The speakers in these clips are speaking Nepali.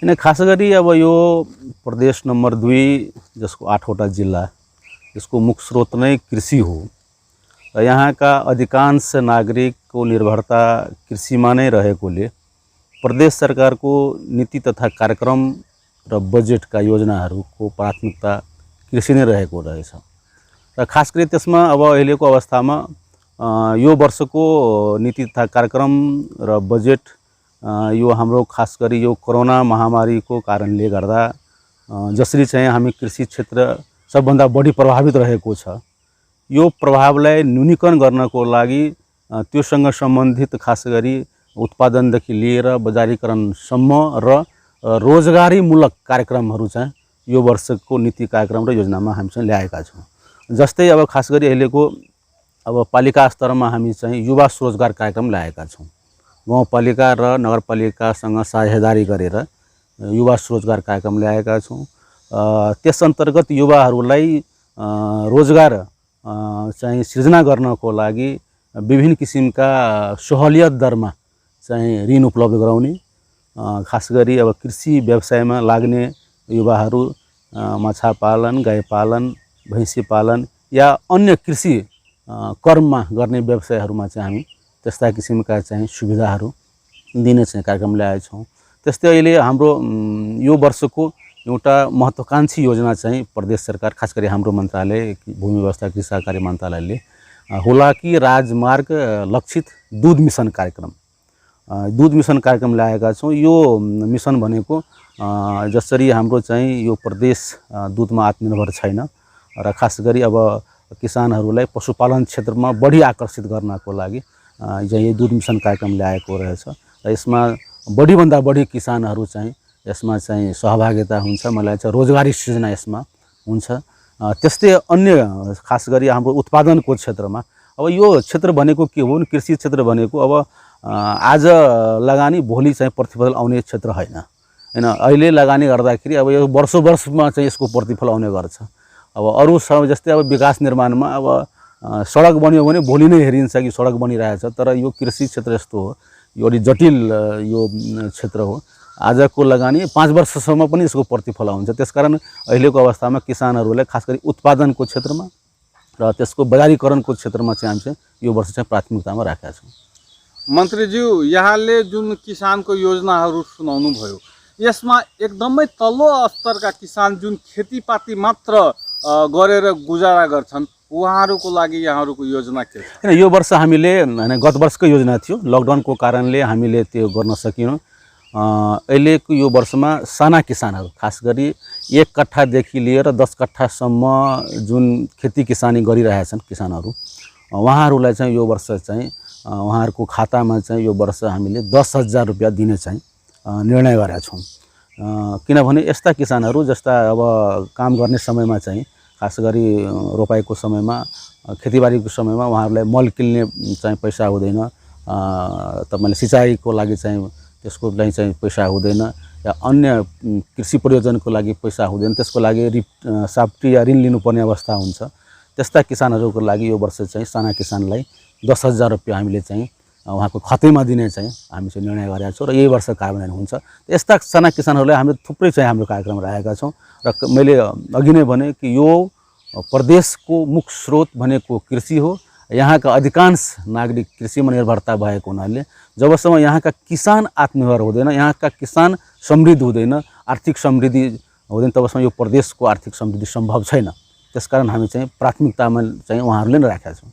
किन खास गरी अब यो प्रदेश नंबर 2 जसको 8वटा जिल्ला यसको मुख्य स्रोत नै कृषि हो र यहाँका अधिकांश नागरिकको निर्भरता कृषिमा नै रहेकोले प्रदेश सरकारको नीति तथा कार्यक्रम र बजेटका योजनाहरूको प्राथमिकता कृषि नै रहेको रहेछ र खास गरी त्यसमा अब अहिलेको अवस्थामा यो वर्षको नीति तथा कार्यक्रम र बजेट यो हाम्रो खास गरी यो कोरोना महामारीको कारणले गर्दा जसरी चाहिँ हामी कृषि क्षेत्र सबभन्दा बढी प्रभावित रहेको छ यो प्रभावलाई न्यूनीकरण गर्नको लागि त्योसँग सम्बन्धित खास गरी उत्पादनदेखि लिएर बजारीकरणसम्म र रोजगारीमूलक कार्यक्रमहरू चाहिँ यो वर्षको नीति कार्यक्रम र योजनामा हामी चाहिँ ल्याएका छौँ। जस्तै अब खास गरी अहिलेको अब पालिका स्तरमा हामी चाहिँ युवा स्वरोजगार कार्यक्रम ल्याएका छौँ। गाउँपालिका र नगरपालिकासँग साझेदारी गरेर युवा स्वरोजगार कार्यक्रम ल्याएका छौँ। त्यस अन्तर्गत युवाहरूलाई रोजगार चाहिँ सृजना गर्नको लागि विभिन्न किसिमका सहुलियत दरमा चाहिँ ऋण उपलब्ध गराउने, खास गरी अब कृषि व्यवसायमा लाग्ने युवाहरू माछा पालन, गाई पालन, भैँसी पालन या अन्य कृषि कर्ममा गर्ने व्यवसायहरूमा चाहिँ हामी त्यस्ता किसिमका चाहिँ सुविधाहरू दिने चाहिँ कार्यक्रम ल्याएका छौँ। त्यस्तै अहिले हाम्रो यो वर्षको एउटा महत्त्वाकांक्षी योजना चाहिँ प्रदेश सरकार खास गरी हाम्रो मन्त्रालय भूमि व्यवस्था कृषि सहकारी मन्त्रालयले हुलाकी राजमार्ग लक्षित दुध मिसन कार्यक्रम ल्याएका छौँ। यो मिसन भनेको जसरी हाम्रो चाहिँ यो प्रदेश दुधमा आत्मनिर्भर छैन र खास गरी अब किसानहरूलाई पशुपालन क्षेत्रमा बढी आकर्षित गर्नको लागि चाहिँ यो दुध मिसन कार्यक्रम ल्याएको रहेछ र यसमा बढीभन्दा बढी किसानहरू चाहिँ यसमा चाहिँ सहभागिता हुन्छ। मलाई चाहिँ रोजगारी सृजना यसमा हुन्छ। त्यस्तै अन्य खास गरी हाम्रो उत्पादनको क्षेत्रमा अब यो क्षेत्र भनेको के हो, कृषि क्षेत्र भनेको अब आज लगानी भोलि चाहिँ प्रतिफल आउने क्षेत्र हैन। अहिले लगानी गर्दाखेरि अब यो वर्षमा चाहिँ यसको प्रतिफल आउने गर्छ। अब अरू जस्तै अब विकास निर्माणमा अब सडक बन्यो भने भोलि नै हेरिन्छ कि सडक बनिरहेछ, तर यो कृषि क्षेत्र यस्तो हो, यो अलि जटिल यो क्षेत्र हो। आजको लगानी 5 वर्षसम्म पनि यसको प्रतिफल आउँछ। त्यसकारण अहिलेको अवस्थामा किसानहरूलाई खास गरी उत्पादनको क्षेत्रमा र त्यसको बजारीकरणको क्षेत्रमा चाहिँ हामी चाहिँ यो वर्ष चाहिँ प्राथमिकतामा राखेका छौँ। मन्त्रीज्यू, यहाँले जुन किसानको योजनाहरू सुनाउनु भयो यसमा एकदमै तल्लो स्तरका किसान जुन खेतीपाती मात्र गरेर गुजारा गर्छन् उहाँहरूको लागि यहाँहरूको योजना के छ? यो वर्ष हामीले गत वर्षको योजना थियो, लकडाउनको कारणले हामीले त्यो गर्न सकेनौँ। अहिलेको यो वर्षमा साना किसानहरू खास गरी 1 कट्ठादेखि लिएर 10 कट्ठासम्म जुन खेती किसानी गरिरहेछन् किसानहरू उहाँहरूलाई चाहिँ यो वर्ष चाहिँ उहाँहरूको खातामा चाहिँ यो वर्ष हामीले 10,000 रुपियाँ दिने चाहिँ निर्णय गरेका छौँ। किनभने यस्ता किसानहरू जस्ता अब काम गर्ने समयमा चाहिँ खास गरी रोपाइको समयमा खेतीबारीको समयमा उहाँहरूलाई मल किन्ने चाहिँ पैसा हुँदैन, तपाईले सिँचाइको लागि चाहिँ त्यसको लागि चाहिँ पैसा हुँदैन या अन्य कृषि प्रयोजनको लागि पैसा हुँदैन, त्यसको लागि साब्टी या ऋण लिनुपर्ने अवस्था हुन्छ। त्यस्ता किसानहरूको लागि यो वर्ष चाहिँ साना किसानलाई 10,000 रुपियाँ हामीले चाहिँ उहाँको खातैमा दिने चाहिँ हामी चाहिँ निर्णय गरेका छौँ र यही वर्ष कार्यान्वयन हुन्छ। यस्ता साना किसानहरूलाई हामीले थुप्रै चाहिँ हाम्रो कार्यक्रम राखेका छौँ र मैले अघि नै भने कि यो प्रदेशको मुख्य स्रोत भनेको कृषि हो। यहाँका अधिकांश नागरिक कृषिमा निर्भरता भएको हुनाले जबसम्म यहाँका किसान आत्मनिर्भर हुँदैन, यहाँका किसान समृद्ध हुँदैन, आर्थिक समृद्धि हुँदैन, तबसम्म यो प्रदेशको आर्थिक समृद्धि सम्भव छैन। त्यसकारण हामी चाहिँ प्राथमिकतामा चाहिँ उहाँहरूले नै राखेका छौँ।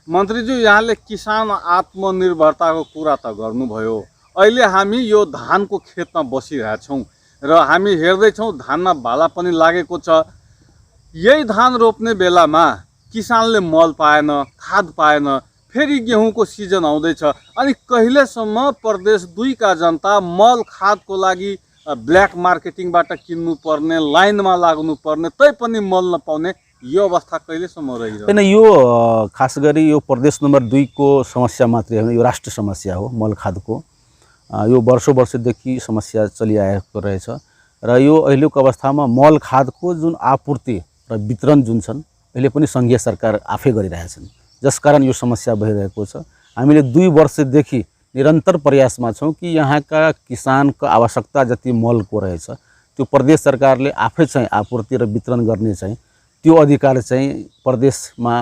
मन्त्रीज्यू, यहाँले किसान आत्मनिर्भरताको कुरा त गर्नुभयो। अहिले हामी यो धानको खेतमा बसिरहेछौँ र हामी हेर्दैछौँ धानमा भाला पनि लागेको छ। यही धान रोप्ने बेलामा किसानले मल पाएन, खाद पाएन, फेरि गेहुँको सिजन आउँदैछ अनि कहिलेसम्म प्रदेश 2 का जनता मल खादको लागि ब्ल्याक मार्केटिङबाट किन्नुपर्ने, लाइनमा लाग्नुपर्ने, तैपनि मल नपाउने यो अवस्था कहिलेसम्म रहिरहन्छ? हैन, यो खास गरी यो प्रदेश नम्बर 2 को समस्या मात्रै होइन, यो राष्ट्रिय समस्या हो। मल खादको यो वर्षदेखि समस्या चलिआएको रहेछ र यो अहिलेको अवस्थामा मल खादको जुन आपूर्ति र वितरण जुन छन् अहिले पनि संघीय सरकार आफै गरिरहेछन्, जसकारण यो समस्या भइरहेको छ। हामीले 2 वर्षदेखि निरन्तर प्रयासमा छौँ कि यहाँका किसानको आवश्यकता जति मलको रहेछ त्यो प्रदेश सरकारले आफै चाहिँ आपूर्ति र वितरण गर्ने चाहिँ त्यो अधिकार चाहिँ प्रदेशमा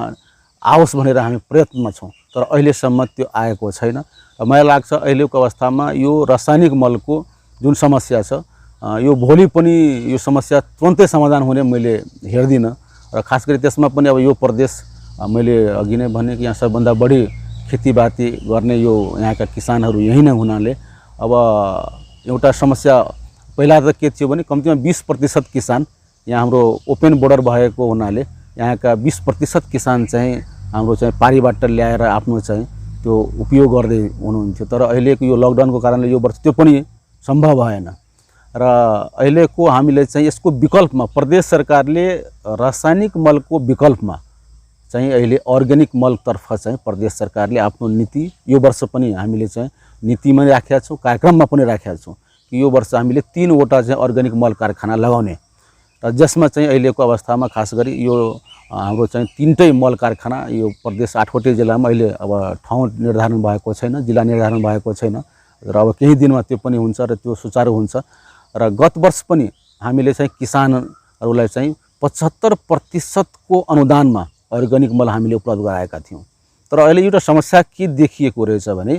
आओस् भनेर हामी प्रयत्नमा छौँ। तर अहिलेसम्म त्यो आएको छैन र मलाई लाग्छ अहिलेको अवस्थामा यो रासायनिक मलको जुन समस्या छ यो भोलि पनि यो समस्या तुरन्तै समाधान हुने मैले हेर्दिनँ र खास गरी त्यसमा पनि अब यो प्रदेश मैले अघि नै भने कि यहाँ सबभन्दा बढी खेतीपाती गर्ने यो यहाँका किसानहरू यही नै हुनाले अब एउटा समस्या पहिला त के थियो भने कम्तीमा 20% किसान यहाँ हाम्रो ओपन बोर्डर भएको हुनाले यहाँका 20% किसान चाहिँ हाम्रो चाहिँ पारीबाट ल्याएर आफ्नो चाहिँ त्यो उपयोग गर्दै हुनुहुन्थ्यो। तर अहिलेको यो लकडाउनको कारणले यो वर्ष त्यो पनि सम्भव भएन र अहिलेको हामीले चाहिँ यसको विकल्पमा प्रदेश सरकारले रासायनिक मलको विकल्पमा चाहिँ अहिले अर्ग्यानिक मलतर्फ चाहिँ प्रदेश सरकारले आफ्नो नीति यो वर्ष पनि हामीले चाहिँ नीतिमा राखेका छौँ, कार्यक्रममा पनि राखेका छौँ कि यो वर्ष हामीले 3वटा चाहिँ अर्ग्यानिक मल कारखाना लगाउने र जसमा चाहिँ अहिलेको अवस्थामा खास गरी यो हाम्रो चाहिँ 3टै मल कारखाना यो प्रदेश 8वटै जिल्लामा अहिले अब ठाउँ निर्धारण भएको छैन, जिल्ला निर्धारण भएको छैन र अब केही दिनमा त्यो पनि हुन्छ र त्यो सुचारू हुन्छ। र गत वर्ष पनि हामीले चाहिँ किसानहरूलाई चाहिँ 75% को अनुदानमा अर्ग्यानिक मल हामीले उपलब्ध गराएका थियौँ। तर अहिले एउटा समस्या के देखिएको रहेछ भने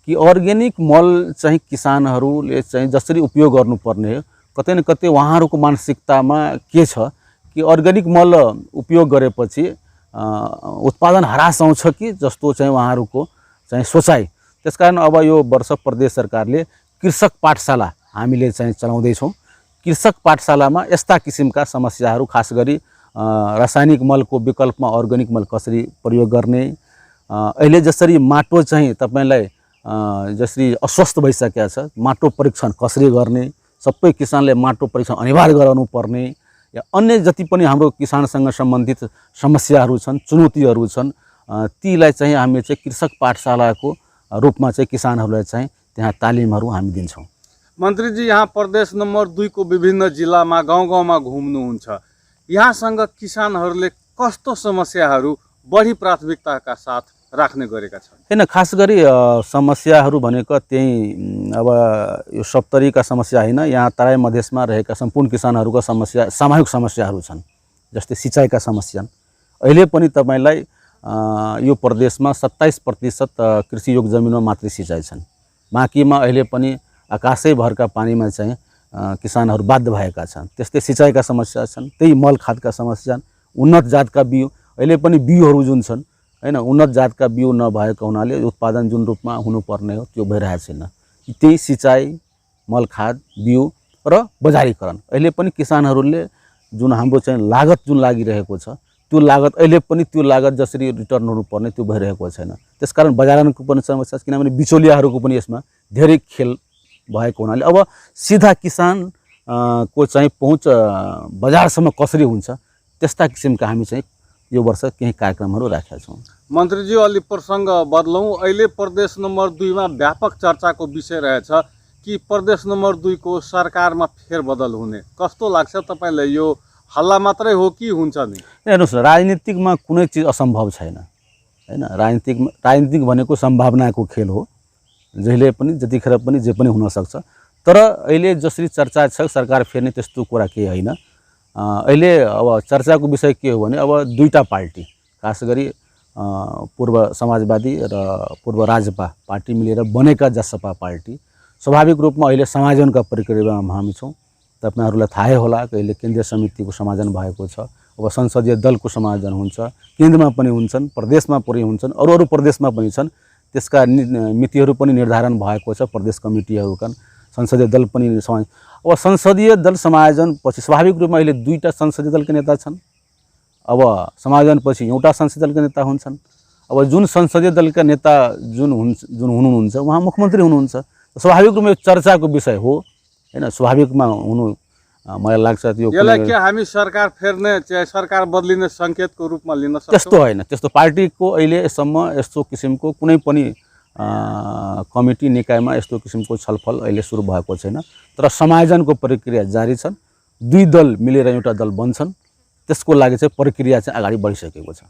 कि अर्ग्यानिक मल चाहिँ किसानहरूले चाहिँ जसरी उपयोग गर्नुपर्ने हो कतै न कतै उहाँहरूको मानसिकतामा के छ कि अर्ग्यानिक मल उपयोग गरेपछि उत्पादन ह्रास आउँछ कि जस्तो चाहिँ उहाँहरूको चाहिँ सोचाइ। त्यसकारण अब यो वर्ष प्रदेश सरकारले कृषक पाठशाला हामीले चाहिँ चलाउँदैछौँ। कृषक पाठशालामा यस्ता किसिमका समस्याहरू खास गरी रासायनिक मलको विकल्पमा अर्ग्यानिक मल कसरी प्रयोग गर्ने, अहिले जसरी माटो चाहिँ तपाईलाई जसरी अस्वस्थ भइसकेको छ माटो परीक्षण कसरी गर्ने, सबै किसानले माटो परीक्षण अनिवार्य गराउनु पर्ने या अन्य जति पनि हाम्रो किसानसँग सम्बन्धित समस्याहरू छन्, चुनौतीहरू छन्, तीलाई चाहिँ हामी चाहिँ कृषक पाठशालाको रूपमा चाहिँ किसानहरूलाई चाहिँ त्यहाँ तालिमहरू हामी दिन्छौँ। मन्त्रीजी, यहाँ प्रदेश नम्बर 2 को विभिन्न जिल्लामा गाउँ-गाउँमा घुम्नुहुन्छ, यहाँसँग किसानहरूले कस्तो समस्याहरू बढी प्राथमिकताका साथ राख्ने गरेका छन्? हैन, खास गरी समस्याहरू भनेको त्यही अब यो सप्तरीका समस्या हैन, यहाँ तराई मधेसमा रहेका सम्पूर्ण किसानहरूको समस्या सामूहिक समस्याहरू छन्। जस्तै सिँचाइका समस्या अहिले पनि तपाईलाई यो प्रदेशमा 27% कृषि योग्य जमिनमा मात्रै सिँचाइ छन्। बाँकीमा अहिले पनि आकाशै भरका पानीमा चाहिँ किसानहरू बाध्य भएका छन्। त्यस्तै सिँचाइका समस्या छन्, त्यही मल खादका समस्या, उन्नत जातका बिउ अहिले पनि बिउहरू जुन छन् हैन उन्नत जातका बिउ नभएको हुनाले उत्पादन जुन रूपमा हुनुपर्ने हो त्यो भइरहेको छैन। त्यही सिँचाइ, मल खाद, बिउ र बजारीकरण अहिले पनि किसानहरूले जुन हाम्रो चाहिँ लागत जुन लागिरहेको छ त्यो लागत अहिले पनि त्यो लागत जसरी रिटर्न हुनुपर्ने त्यो भइरहेको छैन। त्यसकारण बजारको पनि समस्या छ, किनभने बिचौलियाहरूको पनि यसमा धेरै खेल भएको हुनाले अब सिधा किसान को चाहिँ पहुँच बजारसम्म कसरी हुन्छ त्यस्ता किसिमका हामी चाहिँ यो वर्ष केही कार्यक्रमहरू राखेका छौँ। मन्त्रीजी, अलि प्रसङ्ग बदलौँ। अहिले प्रदेश नम्बर 2 मा व्यापक चर्चाको विषय रहेछ कि प्रदेश नम्बर 2 को सरकारमा फेरबदल हुने। कस्तो लाग्छ तपाईलाई? यो हल्ला मात्रै हो कि हुन्छ नि? हेर्नुहोस्, राजनीतिकमा कुनै चिज असम्भव छैन हैन। राजनीतिक भनेको सम्भावनाको खेल हो, जहिले पनि जतिखेर पनि जे पनि हुन सक्छ। तर अहिले जसरी चर्चा छ सरकार फेर्ने त्यस्तो कुरा केही हैन। अहिले अब चर्चाको विषय के हो भने अब दुईटा पार्टी खास गरी पूर्व समाजवादी र पूर्व राजपा पार्टी मिलेर बनेका जसपा पार्टी स्वाभाविक रूपमा अहिले समायोजनका प्रक्रियामा हामी छौँ। तपाईहरुलाई थाहै होला कि अहिले केन्द्रीय समितिको समायोजन भएको छ। अब संसदीय दलको समायोजन हुन्छ, केन्द्रमा पनि हुन्छन्, प्रदेशमा पनि हुन्छन्, अरू प्रदेशमा पनि छन्। त्यसका मितिहरू पनि निर्धारण भएको छ। प्रदेश कमिटीहरूका संसदीय दल पनि अब संसदीय दल समायोजन पछि स्वाभाविक रूपमा अहिले दुईटा संसदीय दलका नेता छन्। अब समायोजन पछि एउटा संसदीय दलका नेता हुन्छन्। अब जुन संसदीय दलका नेता जुन हुनुहुन्छ उहाँ मुख्यमन्त्री हुनुहुन्छ। स्वाभाविक रूपमा यो चर्चाको विषय हो हैन। स्वाभाविकमा हुनु मलाई लाग्छ त्यो यसलाई के हामी सरकार फेर्ने चाहिँ सरकार बदलिने संकेतको रूपमा लिन सक्छौँ? त्यस्तो हैन। त्यस्तो पार्टीको अहिलेसम्म यस्तो किसिमको कुनै पनि कमिटी निकायमा यस्तो किसिमको छलफल अहिले सुरु भएको छैन। तर समायोजनको प्रक्रिया जारी छन्। दुई दल मिलेर एउटा दल बन्छन्, त्यसको लागि चाहिँ प्रक्रिया चाहिँ अगाडि बढिसकेको छ।